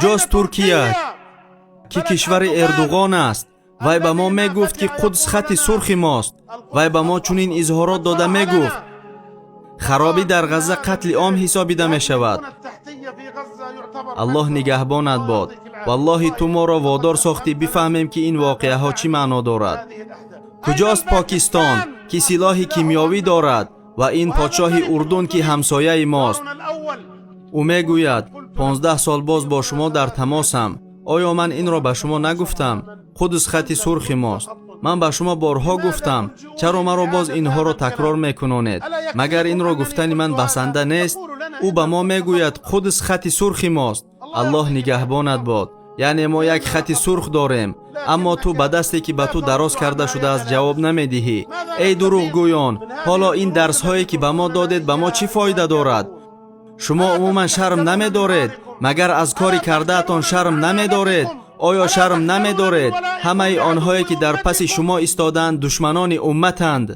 Куҷост Туркия, ки кишвари Эрдуғон аст? Вай ба мо мегуфт, ки Қудс хати сурхи мост. Вай ба мо чунин изҳорот дода мегуфт: харобӣ дар Ғазза қатли ом ҳисобида мешавад. Аллоҳ нигаҳбонат бод. Валлоҳи, ту моро водор сохтӣ бифаҳмем, ки ин воқеаҳо чӣ маъно дорад. Куҷост Покистон, ки силоҳи кимиёвӣ дорад, ва ин подшоҳи Урдун, ки ҳамсояи мост? Ӯ мегӯяд: 15 сол боз бо шумо дар тамосам. Оё ман инро ба шумо нагуфтам? Қудс хати сурхи мост. Ман ба шумо борҳо гуфтам. Чаро маро боз инҳоро такрор мекунонед? Магар инро гуфтани ман басанда нест? Ӯ ба мо мегӯяд: Қудс хати сурхи мост. Аллоҳ нигаҳбонат бод. Яъне мо як хати сурх дорем, аммо ту ба дасте, ки ба ту дароз карда шудааст, ҷавоб намедиҳӣ. Эй дурӯғгӯён, ҳоло ин дарсҳое, ки ба мо додед, ба мо чӣ фоида дорад? Шумо умуман шарм намедоред? Магар аз кори кардаатон шарм намедоред? Оё шарм намедоред? Ҳамаи онҳое, ки дар паси шумо истодаанд, душманони умматанд.